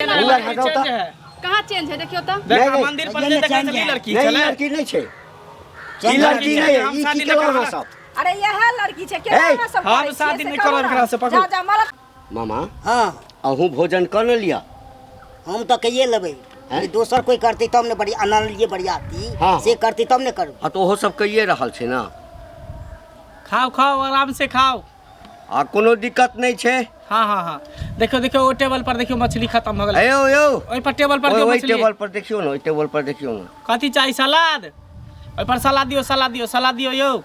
घूंघट हटाउ तऽ। चेंज है। कहाँ चेंज है देखियो तऽ। देखा नहीं, मंदिर पर नहीं, जे नहीं, देखै चेंज छली है। लड़की नहीं, ई छलै। लड़की नहीं छै, ई चेंज लड़की है, नहीं, हम ई शादी की नहीं केलहुँ करब। अहाँ सब? अरे यह लड़की छै केना ए, अहाँ सब हम करै छियै शादी से नहि कहू करब ने। एकरा से, पकड़ू। जा जा मरद। मामा, हाँ। अहूँ भोजन कऽ ने लिअ। हम तऽ कहिए लेबै। हैं? ई दोसर कोई करतै तब ने बड़ी अनलिए बरियाती हाँ। से करतै तब ने करबै। हाँ, तऽ ओहो सब कहिए रहल छै ने। खाओ खाओ, आराम से खाओ। आ कोनो दिक्कत नहि छै। हाँ हाँ हाँ, देखियो देखियो, ओ टेबल पर देखियो, मछली खत्म हो गेलै। यौ यौ, ओहि पर टेबल पर ओहि दियौ ओहि मछली। टेबल पर देखियौ ने, ओहि टेबल पर देखियौ ने। कथी चाही? सलाद? ओहि पर सलाद दियौ, सलाद दियौ, सलाद दियौ। यौ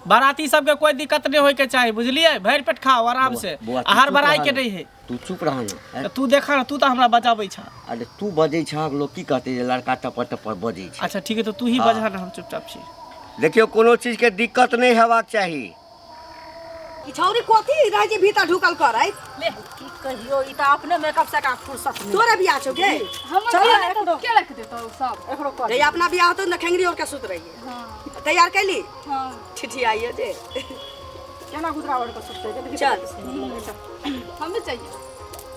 बाराती सबके कोई दिक्कत नहीं होय के चाही, बुझलियै? भरि पेट खाओ आराम से। बौआ, तू आ चुप हड़बड़ाई रह के ने। नहीं है। तू चुप रह ने। तऽ तू देखा ना, तू तऽ हमरा बजाबै छह। अरे तू बजै छह, लोक की कहतै जे लड़का टपर टपर बजै छै। अच्छा ठीक है, तऽ तू ही हाँ। बजा ना, हम चुपचाप छी। देखियौ, कोनो चीजके दिक्कत नहि हेबाक चाही। ई छौरी कथी रहै छै भीतर ढुकल करैत? ले। की कहियो, ई तऽ अपने मेकअप से का फुर्सत नहीं। तोरे बियाह छौ गे? हमर चल बियाह एकरो। के रख देतौ सब एकरो कर जहिया अपना बियाह होतौ ने, खेंगरी ओढ़ के सुत रहिए। हाँ। तैयार कैली? हाँ। ठिठियाइए जे केना गुदरा ओढ़ के सुततै। चल। हम भी चाहिए।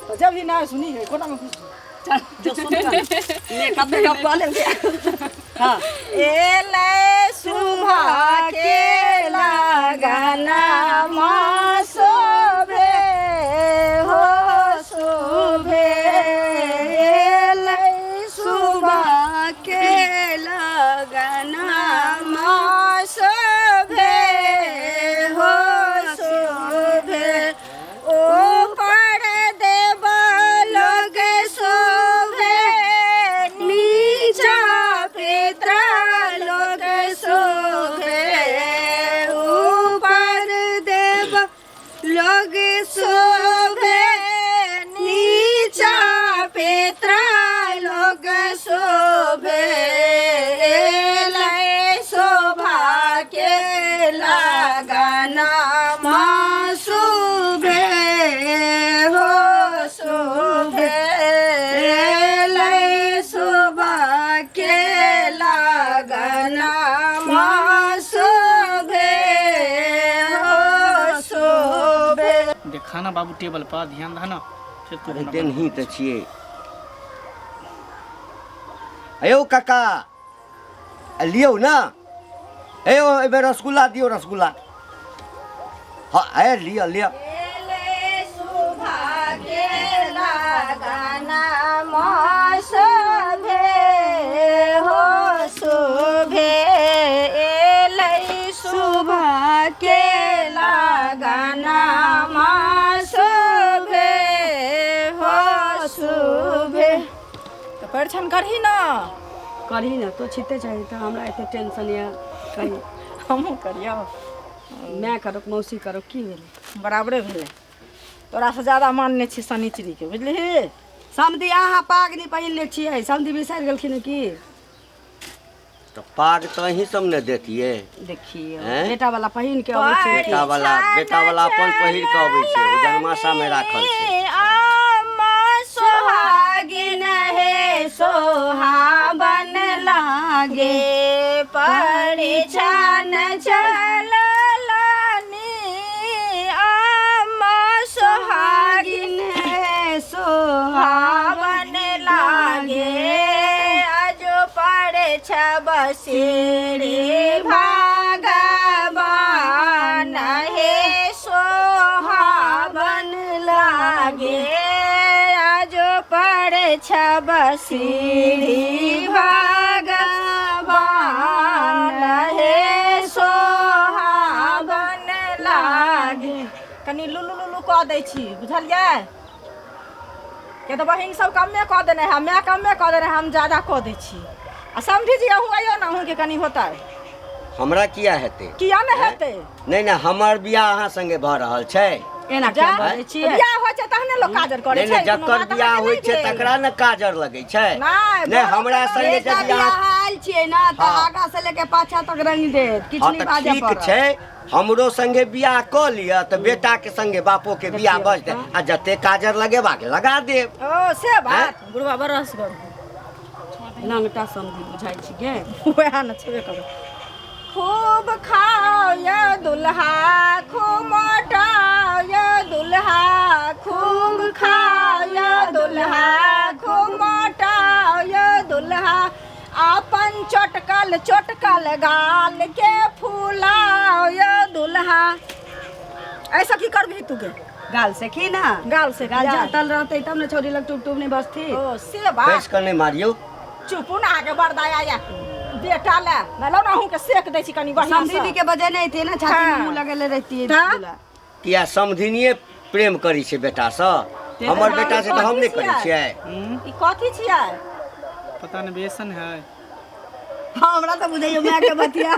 तो जब ही ना सुनी है कोना में घुस चल जो सुन मेकअप मेकअप कऽ लेलकै। हाँ, एलै सुभा के लगना मा शोभे हो शोभे, एलै सुभा के लगना मा शोभे हो शोभे, ऊपर देव लोग शोभे, नीचा पितृ लोग शोभे, ऊपर देव लोग शोभे, नीचा पितृ लोग शोभे, लय शोभा के लगना मा शोभे हो शोभे, लय शोभा के लगना मा शोभे हो शोभे। देखा ना बाबू, टेबल पर ध्यान दह ना फिर तू। अरे हमरा देनही तऽ छियै। यौ काका, आ लियौ ने। हे यौ, एहिबेर रसगुल्ला दियौ, रसगुल्ला। हाँ, ए लिअ लिअ। एलै शोभा के लगना मा शोभे हो शोभे, एलै शोभा के लगना मा शोभे हो शोभे। तऽ परिछन करही ना? करही ने, तो छिते चाही तऽ हमरा एते टेंशन यऽ कही। हमहूँ करियौ? माय करो, मौसी करो, की भेलै? बराबरे भेलै। तोरासँ ज्यादा मानने छी शनिचरीके, बुझलिही? समधी, अहाँ पाग नहि पहिनले छियै, समधी बिसरि गेलखिन की? तऽ पाग तऽ अहीं सब ने देतियै। देखियौ। हैं? बेटा वाला पहिन के अबै छै। बेटा वाला, बेटा वाला अपन पहिर कऽ अबै छै, ओ जनमासा मे राखल छै। आमा सोहागिन हे सोहाबन लागे, परिछन चललनी, आमा सोहागिन हे सोहाबन लागे, अजो पड़े बसेरे भगवान हे सोहाबन लागे, अजो पड़े बसीरी भगवान हे सोहाबन लागे। कनि लुलु लुलु कऽ दै छी, बुझलियै? किया तऽ बहिन सब कमे कऽ देने है, माय कमे कऽ देने है, हम ज्यादा कऽ दै छी। आ समधी जी, अहूँ अइयौ ने, अहूँके कनि होतै। हमरा किया हेतै? किया ने हेतै? नहि नहि, हमर बियाह अहाँ संगे भऽ रहल छै। एना जा किया बजै छियै? बियाह होइ छै तहने लोक काजर करै नहि छै। नहि, कोनो जकर बात बियाह अहाँके होइ नहि छै भेल। तकरा ने काजर लगै छै। नहि, नहि, बड़ हमरा संगे बेटा जब बियाह बियाह आयल छियै ने तऽ हाँ। आगा से लेके पाछा तक रंग देत, किछु हाँ नहि तऽ बाजऽ ठीक पड़त। छै, हमरो संगे बियाह कऽ लिअ तऽ बेटा के संगे बापो के बियाह भऽ जेतै आ जते काजर लगेबाक लगा देब। ओ से बात, बुढ़वा बड़ रसगर। नंगटा समझी बुझाइ छी गे। वएह ने छेबे करू। खूब खाओ ये दुल्हा, खूब मोटाओ ये दुल्हा, खूब खाओ ये दुल्हा। चटकल चटकल गाल के फुलाओ यो दुल्हा। ऐसा की करबही तू गे? गाल से की ना, गाल से गाल किया? जातल रहते तब ने छोरी लग टुप टुप नहीं बसती। ओ से बात। बैस कऽ नहि मारियौ। चुपू ना, आगे बरदाया या बेटा ले न लो ना के सेक दै छी कनी बढ़िया से। समधी के वजह नहीं थी ना, छाती में हाँ। मुंह लगेले रहती है हाँ। दूल्हा। किया समधिनिये प्रेम करै छै बेटासँ? हमर बेटा से तऽ हम नहि करै छियै। ई कथी छियै? पता नहीं, बेसन है। हाँ, हमरा तऽ बुझाइयो माय के बतिया।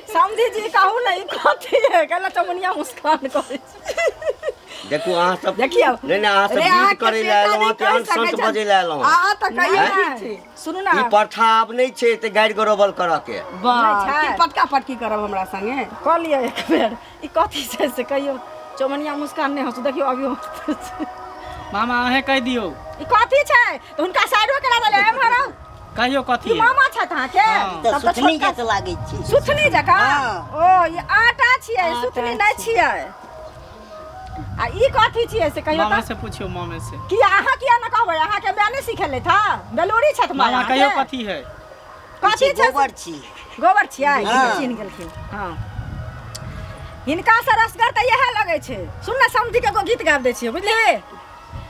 समधी जी कहू ने, ई कथी है? कहला चमुनिया मुस्कान करै छै। देखू अहाँ सब, देखियौ। नहि नहि, अहाँ सब रे, गीत अहाँके करै लए बेटा एलहुँ नहि तऽ कहि अंत सकै संत छथि। बजै लए एलहुँ। अहाँ तऽ कहियौ हैं? ठीक छै। सुनू ना, ई प्रथा आब नहि छै तऽ गारि गरोबल करऽ के। वाह, नहि छै। की पटका पटकी करब हमरा संगे? कऽ लिअ एक बेर, ई कथी छै से कहियौ। चौमनिया मुस्कान नहि हँसू, देखियौ अभियो। मामा, अहें कहि दियौ। ई कथी छै? तऽ हुनका साइडो करा देले, एम्हर आउ। कहियौ कथी ई है? मामा छथि अहाँके? हाँ। तऽ तब तऽ सुथनी छोटका जकाँ लागै छै। सुथनी जकाँ? हाँ। ओ ई आटा छियै, सुथनी नहि छियै। आ ई कथी छियै से कहियौ मामा तऽ। से पूछियो, मामे से। किया, अहाँ किया ने कहबै? अहाँके माय नहि सिखेलथि? हँ, बेलूरी छथि माय मामा, कहियौ अहाँके? कथी है? कथी छै? गोबर छी। गोबर छियै? हाँ। चिन्ह गेलखिन। हँ, हिनका से रसगर तऽ इएह लगै छै। सुन ने समधी के, एगो गीत गाबि दै छियै, बुझलिही?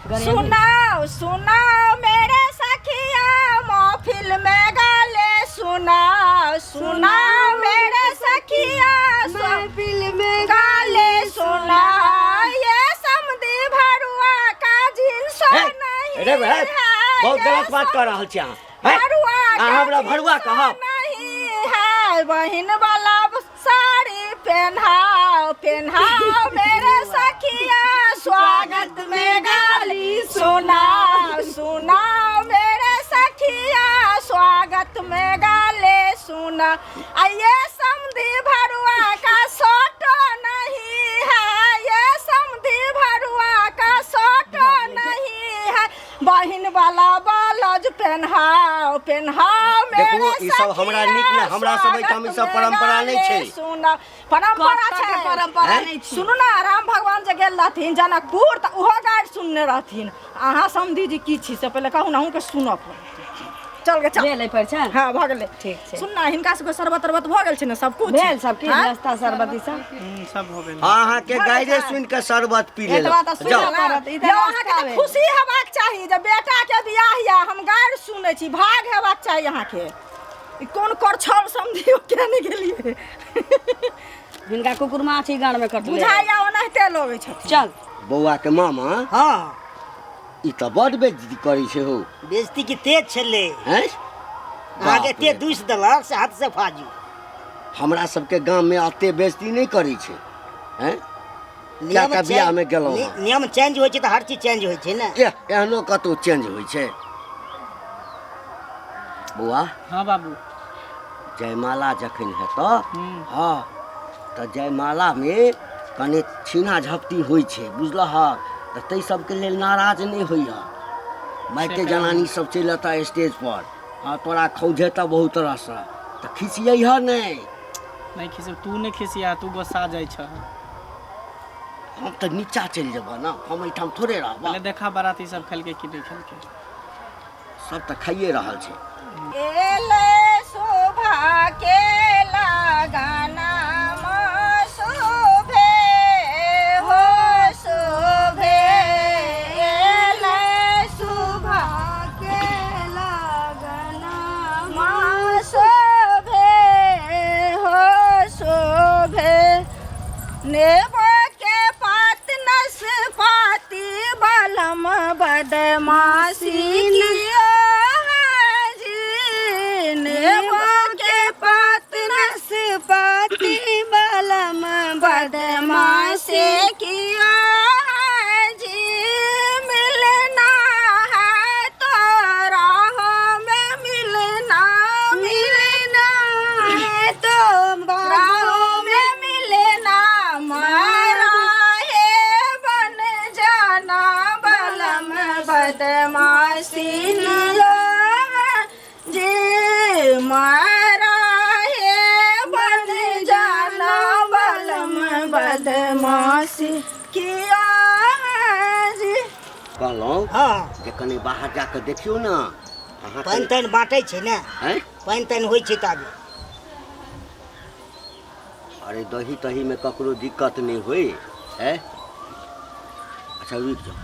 सुनाओ सुनाओ मेरे सखिया, महफिल में गाले, सुनाओ सुनाओ मेरे सखिया, महफिल में गाले सुनाओ, ये समधी भरुआ का जिनसो हे, नहीं रे, हे, है, बहुत ये गलत बात कऽ रहल छी अहाँ। हे, भरुआ अहाँ का हमरा भरुआ जिनसो कहब? नहीं है, बहिन वाला साड़ी पहनाओ पहनाओ मेरे सखिया, स्वागत में गाली, सुनाओ सुनाओ मेरे सखिया, स्वागत में गाले सुना, आ ये समधी भरुआ का सोटो नहीं है, ये समधी भरुआ का सोटो नहीं है, बहिन वाला ब्लाउज पहनाओ पहनाओ देखू, मेरे ई सब हमरा नीक नहि, हमरा सब एहिठाम ई सब परंपरा नहि छै। सुना, परंपरा कतऽ छै। के परंपरा हैं? नहि छै। सुनू ना, राम भगवान जे गेल रहथिन जनकपुर तऽ ओहो गारि सुनने रहथिन। अहाँ समधी जी की छी से पहिले कहू ने, अहूँके सुनऽ पड़त। चल गे, चल। भेल एहि परिछन? हँ, भऽ गेलै। ठीक छै। सुन ना, हिनका सबके शरबत तरबत भऽ गेल छै ने सब कुछ? भेल सब किछु? हँ? नाश्ता शरबत ई सब? सब हो गेल। हँ, अहाँके गाइरे सुनि कऽ शरबत पी एतबा लेलहुँ। तऽ सुनि जाउ। पड़त, ई तऽ यौ, अहाँके नाश्ता तऽ भेल। खुशी हेबाक चाही जे बेटाके बियाह यऽ, हम गारि सुनै छी, भाग हेबाक चाही अहाँके। ई कोन करछल समझियो के नहि गेलियै। हिनका कुकुर माछी गाँड़ में कटले। बुझाइया ओनाहिते लगै छथिन। चल। बौआ के मामा, हँ। ई तऽ बड बेइज्जती करै छै हौ। बेइज्जती की तेज छलै। हैं? अहाँके बाप एते रे। दूसि देलक से हाथ से फाजू। हमरा सबके गाममे एते बेइज्जती नहि करै छै। हैं, कएटा बियाहमे गेलहुँ हँ। नियम चेंज होइ छै तऽ हर चीज चेंज होइ छै ने। एह, एहनो कतहु चेंज होइ छै बौआ? हाँ बाबू। जयमाला जखन हेतऽ, हँ, तऽ जयमालामे कने छीना झपटी होइ छै, बुझलहक? तऽ ताहि सबके लेल नाराज नहि होइए। मायके जनानी सब चलि एतऽ स्टेज पर, हँ, तोरा खौझेतऽ बहुत तरहसँ, तऽ खिसियैह नहि। नहीं खिस, तू नहीं खिसिया, तू गुस्सा जाइ छह। हम तऽ नीचा चलि जेबऽ ने, हम एहिठाम थोड़े रहबऽ। पहले देखा बाराती सब खेलके कि नहीं खेलके। सब तऽ खाइए रहल छै। एले शोभा के लगाना शोभे हो शोभे, एले शोभा के लगाना शोभे हो शोभे, नेबो के पात नसपाती बलम बदमाशी किया है जी, नेबो के पात नसपाती बलम बदमाशी किया है जी, मिलना है तो राहों में मिलना, मिलना है तो राहों में मिलना, मारा है बन जाना बलम बदमाशी लिया जी, मारा है बन जाना बलम बदमाशी किया है जी। कहलहुँ हँ। जे कनि बाहर जा कऽ देखियौ ने। अहाँ पानि तानि बाँटै छै ने? हैं? पानि तानि होइ छै ताबे। अरे दही तही में ककरो दिक्कत नहीं होई है। अच्छा रुक जाओ।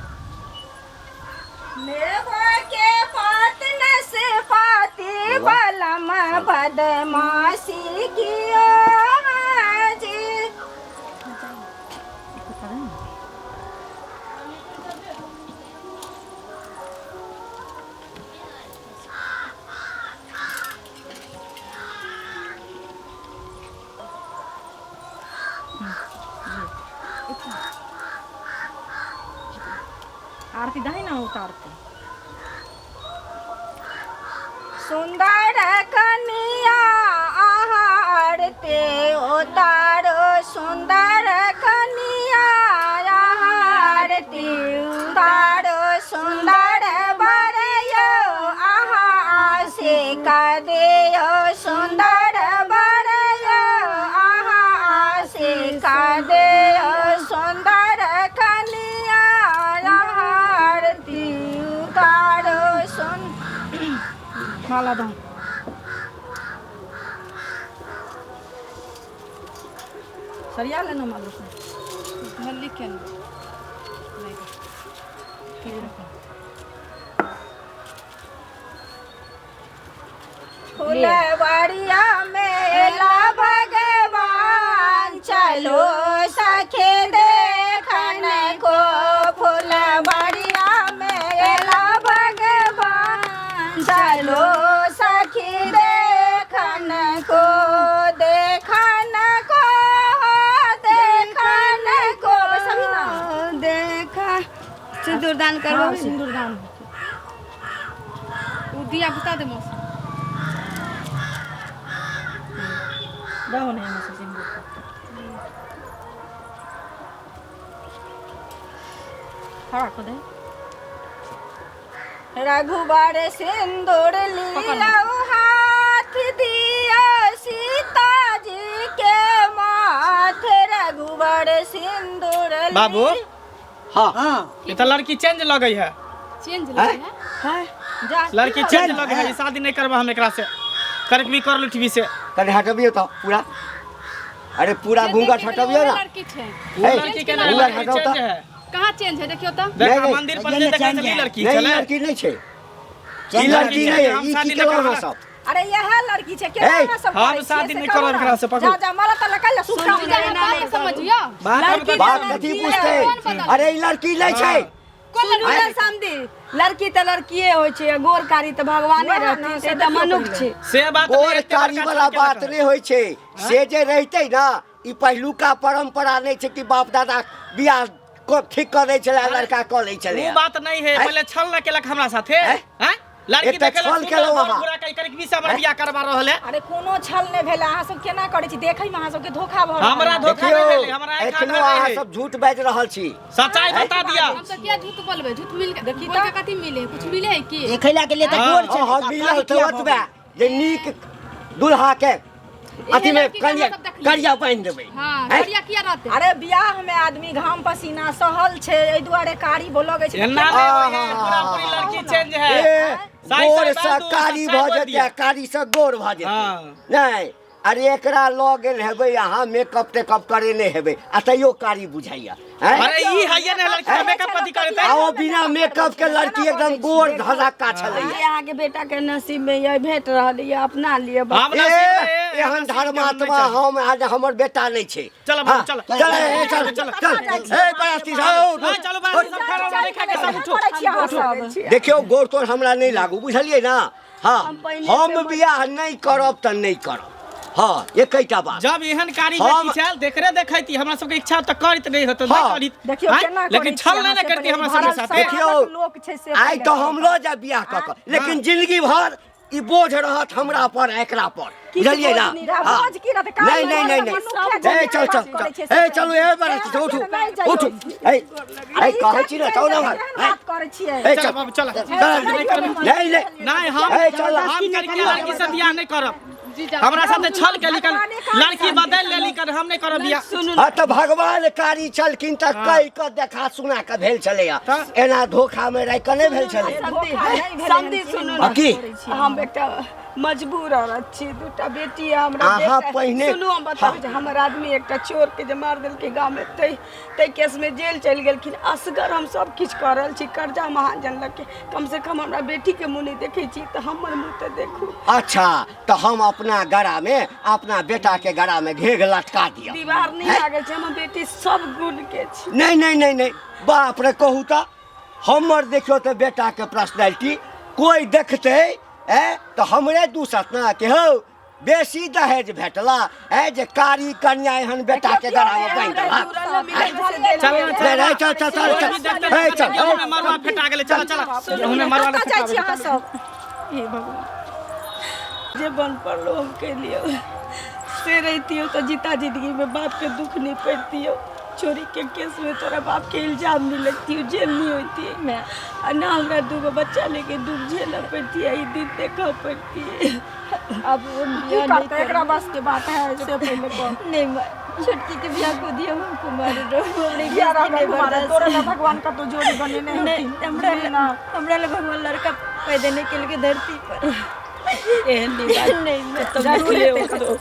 मेवा के पात नसपाती बलम बदमाशी किया जी। आरती दही ना उतारते। सुंदर कनिया आरती उतारो, सुंदर कनिया आरती उतारो, सुंदर बर यो आहा सिका दियो, सुंदर बर यो आहा सिका दियो, सुंदर कनिया आरती उतारो, सुन माला दो। सरिया लेना माला से। मल्लिक के नहीं। फुलवरिया मेला भगवान चलो सखे देखन को, फुलवरिया मेला भगवान चलो सखी देखन को, देखन को, देखन को। बस अभी ना देखा सिंदूरदान करबो। सिंदूरदान उ दिया बुता दे मौसी। दहो नहीं मौसी सिंदूर। खड़ा कर दे। रघुबर सिंदूर लीलौ हाथ दिया सीता जी के माथ, रघुबर सिंदूर बाबू हाँ हाँ ये तो लड़की चेंज लगई है। चेंज लगे है। जा लड़की चेंज लगे है। शादी नहीं करबा हम एकरा से, करबी कर लुटबी से। कने हटबियो तो पूरा, अरे पूरा घूंघट हटबियो ना। लड़की छै ए, लड़की के ना घूंघट लड़की हटाओ चेंज तो। है। कहाँ चेंज है देखियो तो। देखा नहीं, मंदिर पर नहीं, जे देखा चेंज छली है। लड़की नहीं छलै। लड़की नहीं छै, ई चेंज लड़की नहीं है, हम ई शादी की नहीं केलहुँ अहाँ करब। सब? अरे यह लड़की छै केना ए, अहाँ सब हम करै छियै शादी से नहीं कहू करब ना। एकरा से, पकड़ू। जा जा माला त लगा ले सुखा सुन जा बात समझियो। बात हम लड़की बात कथी पूछते? अरे ई लड़की नहीं छै। सुनू ने समधी, लड़की तऽ लड़किए होइ छै, आ गोर कारी तऽ भगवाने वएह ने, रहथिन, से से तऽ देखियौ मनुख पहिले। छै। से बात नहीं, गोर एते कारी बड़का वाला छल के बात रखल। नहीं होइ छै। से जे रहितै ना, ई पहिलुका परंपरा नहीं छै कि बाप दादा बियाह ठीक कऽ दै छलै, लड़का कऽ लै छलै। वो बात नहीं है। हैं? पहले छल न केलक हमरा साथे हैं? हैं? लड़की एक तऽ देखे छल छल केलहुँ अहाँ। पूरा कई करके भी से हमरा बियाह करवा रहल है। अरे कोनो छल नहि भेल, अहाँ सब केना करै छी? देखै मे अहाँ सबके धोखा भऽ रहल हमरा है। धोखा नहीं भेलै, देखियौ हमरा आँखि एखनो आधा अहाँ नहीं है। सब झूठ बाजि रहल छी। सच्चाई बता दिया। हम तो क्या झूठ बोलबे? झूठ मिल के देखी बोल तऽ। के कथी मिले? कुछ मिले है की? देखै ला के लिए तऽ हाँ, गोर छलै, हाँ तऽ मिलल कारी तऽ किया भऽ ओतबे जे नीक दुल्हा के अथी में लड़की के करिया अहाँ सब देखलियै। करिया बान्हि देबै। हां हैं? करिया किया रहते? अरे बियाह में आदमी घाम पसीना सहल छै, एहि दुआरे कारी लगै छै। एना नहीं होय है, पूरा पूरी लड़की चेंज है। ए, साई गोर साई से बात दू, कारी सच्चाई भऽ बोल जेतै दिया। आ कारी से गोर भऽ जेतै। हाँ। नहि अरे एकरा लऽ गेल हेबै अहाँ, मेकअप तेकअप करेने हेबै आ तैयो कारी बुझाइया। हैं? अरे ई है ने लड़की हैं? मेकअप कथी करते? आ ओ बिना मेकअप के लड़की एकदम गोर धधक्का छलैया। जे अहाँके बेटा के नसीब में ये भेट रहल ये, अपना लिए बस। हम ए, नसीब में- एहन नसीब के हम नहीं धर्मात्मा चाही। हम आज हमर बेटा नहीं छै। चल बाबू, हाँ, चल। चल ए, चल चल चल ए बराती आओ। हाँ, चलो बाराती सब खाना वाना नहीं खा के सब उठो। करै छी अहाँ सब? देखियौ गोर तोर हमरा नहीं लागू, बुझलियै ना? हाँ हम पहिने हम से बियाह नहीं करब तऽ नहीं करब। हाँ एकैटा बात। जब एहन कारी हम- बेटी छल देखरे देखैती हमरा सबके इच्छा तऽ करैत नहीं होत, नहीं हाँ। करैत। देखियौ हैं? केना लेकिन करै छल छी नहीं अहाँ ने से करती पहिले हमरा सबके भरल साथे। समाजक देखियौ, लोक छै से आइ पहिले। तऽ हम लऽ जायब बियाह कऽ कऽ, लेकिन जिंदगी भर ई बोझ रहत हमरा पर आ एकरा पर, बुझलियै ना? बोझ हाँ। की रहतै? काज नहीं नहीं नहीं करतै, नहीं मनुखे ए चल बात चल करै छै ए से। चलू ए बराती उठू नहि जाइयौ। उठू ए ए कहै छी ने चल ना केहन बात करै छियै? ए चल चल बाबू चल। चल नहीं नहीं नहीं हम ए, चल। हम करके लड़की से बियाह नहीं करब। जीजा हमरा साथे छल केली कन, लड़की बदल लेली कन, हम नहीं करब बियाह। हाँ तऽ भगवान कारी छलखिन तऽ कहि कऽ देखा सुना कऽ भेल छलैया, एना धोखा मे रहि कऽ नहि भेल छलै। समधी सुनू आ ने, की? हम एकटा मजबूर औरत छी, दूटा बेटी है हमरा। अहाँ बेटा- पहिने- सुनू, हम बताबै छी, हमर आदमी एकटा चोर के जे मार देलकै गाँव में, तै तै केस में जेल चलि गेलखिन। असगर हम सब किछु कऽ रहल छी, कर्जा महाजन लग के। कम से कम हमरा बेटी के मुँह नहि देखै छी तऽ हमर मुँह तऽ देखू। अच्छा, तऽ हम अपना गरा में अपना बेटा के गरा में घेघ लटका दिअ? दीवार नहि लागल छै, हमर बेटी सब गुण के छै। नहीं नहीं नहीं नहीं, बाप रे, कहू तऽ हमर देखियौ तऽ बेटा के पर्सनैलिटी कोई देखते ए तऽ हमरे दूसत ना कि हौ बेसी दहेज भेटला ए जे कारी कन्या एहन बेटा के गरा में बान्हि देलक। चल ना, चल। नहीं, नहीं, चल चल चल कोई भी चल देखते ए, चल गेहूं में मरुआ फेटा गेलै। चल चल, गेहूं में मरुआ कतऽ जाइ छी अहाँ सब? हे भगवान, जे बन पड़लो हम केलियो से रहितियो तऽ जीता जिंदगी में बाप के दुख नहीं पड़तियो, चोरी के केस में तोरा बाप के इल्जाम नहीं लगतियो, जेल नहीं होती, आ ना हमरा दूगो बच्चा लेके दुख झेलऽ पड़ती, ई दिन देखऽ पड़ती। अब हम की बियाह नहीं करतै, एकरा बस के बात है से पहिले कह। नहीं माँ, छोटकी के बियाह को दिया, हम कुमार रहो, हमरे किया किसी रहबै नहीं कुमार? बर्दाश्त। तोरा ला भगवान का तो जोड़ी बनेने नहीं, हेथिन। हमरा बुझलिही ना? हमरा ला भगवान लड़का पैदा नहीं केलकै धरती पर। एहन नहीं बात। नहीं माँ। तब देखले ओकरो।